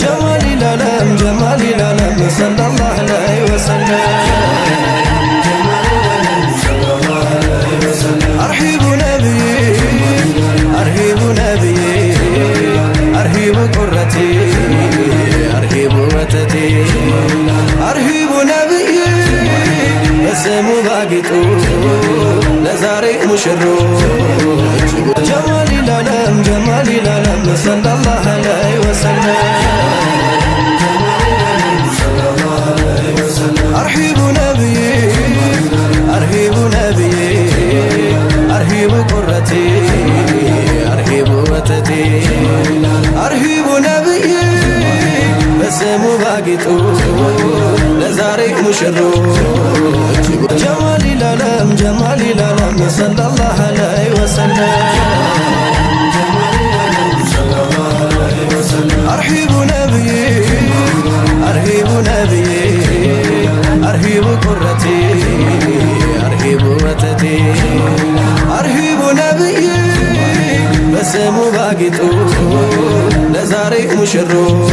ጀማሊ ላለም ጀማሊ ላለም ሰለላሁ ዐለይሂ ወሰለም። አርሂቡ ነብይ አርሂቡ ነብይ አርሂቡ ቁረቲ አርሂቡ ወተቲ አርሂቡ ነብይ በስሙ ባጊጡ ለዛሬ ሙሽሮች። ጀማሊ ላለም ጀማሊ ላለም ሰለላሁ ዐለይሂ ወሰለም። አርሂቡ ነብይ አርሂቡ ነብይ አርሂቡ ቁረቲ አርሂቡ ወተቲ አርሂቡ ነብይ በስሙ ባጊጡ ለዛሬ ሙሽሮች። ጀማሊ ላለም ጀማሊ ላለም ሰለላሁ ዐለይሂ ወሰለም። አርሂቡ ነብይ አርሂቡ ነብይ አርሂቡ ቁረቲ አርሂቡ ወተቲ አርሂቡ ነብይ በስሙ ባጊጡ ለዛሬ ሙሽሮች።